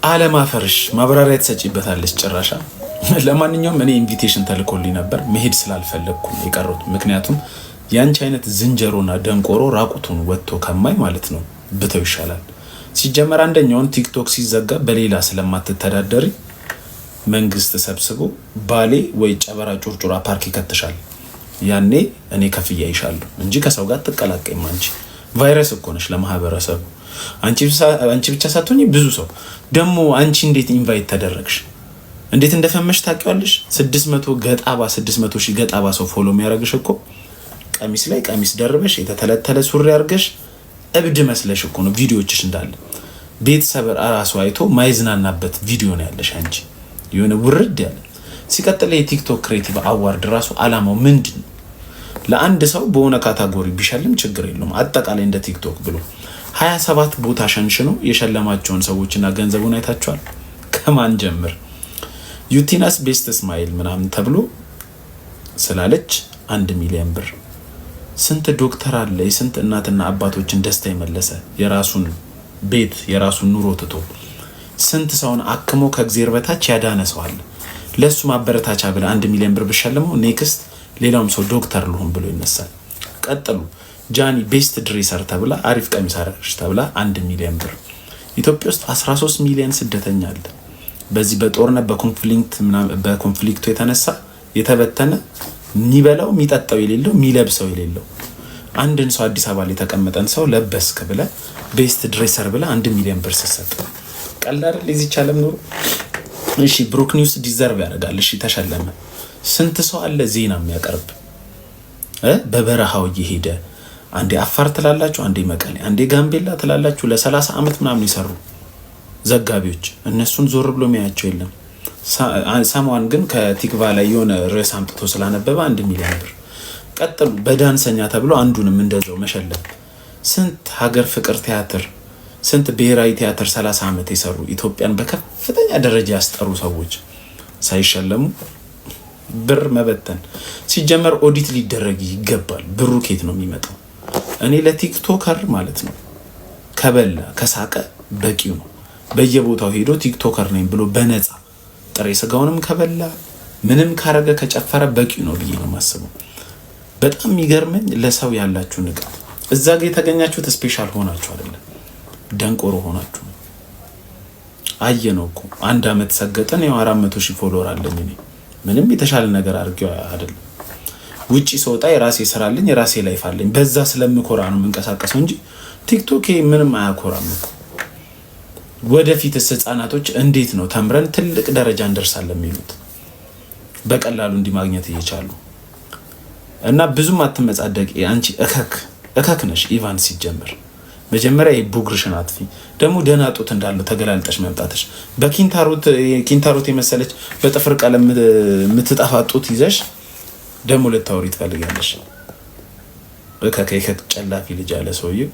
አለማፈርሽ ማብራሪያ ትሰጪበታለች ጭራሻ። ለማንኛውም እኔ invitation ተልኮልኝ ነበር፣ መሄድ ስላልፈለግኩ ነው የቀረሁት። ምክንያቱም የአንቺ አይነት ዝንጀሮና ደንቆሮ ራቁቱን ወጥቶ ከማይ ማለት ነው ብተው ይሻላል። ሲጀመር አንደኛውን ቲክቶክ ሲዘጋ በሌላ ስለማትተዳደሪ መንግስት ሰብስቦ ባሌ ወይ ጨበራ ጩርጩራ ፓርክ ይከትሻል። ያኔ እኔ ከፍያ ይሻለሁ እንጂ ከሰው ጋር ትቀላቀይም። አንቺ ቫይረስ እኮ ነሽ ለማህበረሰቡ። አንቺ ብቻ ሳትሆኚ ብዙ ሰው ደግሞ። አንቺ እንዴት invite ተደረግሽ? እንዴት እንደፈመሽ ታውቂዋለሽ? 600 ገጣባ፣ 600,000 ገጣባ ሰው follow የሚያደርግሽ እኮ ቀሚስ ላይ ቀሚስ ደርበሽ፣ የተተለተለ ሱሪ አድርገሽ፣ እብድ መስለሽ እኮ ነው ቪዲዮዎችሽ እንዳለ። ቤተሰብ ራሱ አይቶ ማይዝናናበት ቪዲዮ ነው ያለሽ አንቺ፣ የሆነ ውርድ ያለ። ሲቀጥል የቲክቶክ creative award ራሱ አላማው ምንድን ነው? ለአንድ ሰው በሆነ category ቢሸልም ችግር የለውም። አጠቃላይ እንደ ቲክቶክ ብሎ 27 ቦታ ሸንሽኖ የሸለማቸውን ሰዎችና ገንዘቡን አይታችኋል። ከማን ጀምር? ዩቲናስ best smile ምናምን ተብሎ ስላለች 1 ሚሊዮን ብር። ስንት ዶክተር አለ የስንት እናትና አባቶችን ደስታ የመለሰ፣ የራሱን ቤት የራሱን ኑሮ ትቶ ስንት ሰውን አክሞ ከእግዜር በታች ያዳነ ሰው አለ። ለእሱ ማበረታቻ ብለህ 1 ሚሊዮን ብር ብሸልመው next ሌላውም ሰው ዶክተር ልሁን ብሎ ይነሳል። ቀጥሉ። ጃኒ best dresser ተብላ፣ አሪፍ ቀሚስ አረግሽ ተብላ 1 ሚሊዮን ብር። ኢትዮጵያ ውስጥ 13 ሚሊዮን ስደተኛ አለ። በዚህ በጦርነት በ conflict ኡ የተነሳ የተበተነ፣ የሚበላው የሚጠጣው የሌለው፣ የሚለብሰው የሌለው አንድን ሰው፣ አዲስ አበባ ላይ የተቀመጠን ሰው ለበስክ ብለህ፣ best dresser ብለህ 1 ሚሊዮን ብር ስትሰጥ ቀላል አይደል? የዚች ዓለም ኑሮ። እሺ ብሩክ ኒውስ deserve ያደርጋል። እሺ ተሸለመ። ስንት ሰው አለ ዜና የሚያቀርብ በበረሃው እየሄደ፣ አንዴ አፋር ትላላችሁ፣ አንዴ መቀሌ፣ አንዴ ጋምቤላ ትላላችሁ። ለ30 ዓመት ምናምን የሰሩ ዘጋቢዎች እነሱን ዞር ብሎ የሚያያቸው የለም። ሰሟን ግን ከቲክቫ ላይ የሆነ ርዕስ አምጥቶ ስላነበበ 1 ሚሊዮን ብር። ቀጥሉ። በዳንሰኛ ተብሎ አንዱንም እንደዛው መሸለም። ስንት ሀገር ፍቅር ቲያትር፣ ስንት ብሔራዊ ቲያትር 30 ዓመት የሰሩ፣ ኢትዮጵያን በከፍተኛ ደረጃ ያስጠሩ ሰዎች ሳይሸለሙ ብር መበተን። ሲጀመር ኦዲት ሊደረግ ይገባል። ብሩ ኬት ነው የሚመጣው? እኔ ለ TikToker ማለት ነው ከበላ ከሳቀ በቂው ነው። በየቦታው ሄዶ TikToker ነኝ ብሎ በነፃ ጥሬ ስጋውንም ከበላ፣ ምንም ካረገ፣ ከጨፈረ በቂው ነው ብዬ ነው የማስበው። በጣም የሚገርመኝ ለሰው ያላችሁ ንቀት። እዛ ጋ የተገኛችሁት special ሆናችሁ አይደለም፣ ደንቆሮ ሆናችሁ ነው። አየነው እኮ፣ አንድ አመት ሰገጠን፣ ያው 400,000 follower አለኝ እኔ። ምንም የተሻለ ነገር አድርጌው አይደለም። ውጪ ስወጣ የራሴ ስራ አለኝ፣ የራሴ life አለኝ። በዛ ስለምኮራ ነው የምንቀሳቀሰው እንጂ ቲክቶክ ምንም አያኮራም እኮ። ወደፊትስ ህጻናቶች እንዴት ነው ተምረን ትልቅ ደረጃ እንደርሳለን የሚሉት በቀላሉ እንዲህ ማግኘት እየቻሉ? እና ብዙም አትመጻደቂ አንቺ፣ እከክ እከክ ነሽ ኢቫን። ሲጀምር መጀመሪያ የቡግርሽን አጥፊ። ደግሞ ደህና ጡት እንዳለው ተገላልጠሽ መምጣትሽ፣ በኪንታሮት የመሰለች በጥፍር ቀለም የምትጠፋ ጡት ይዘሽ ደግሞ ልታወሪ ትፈልጊያለሽ። እከክ የከክ ጨላፊ ልጅ አለ ሰውዬው።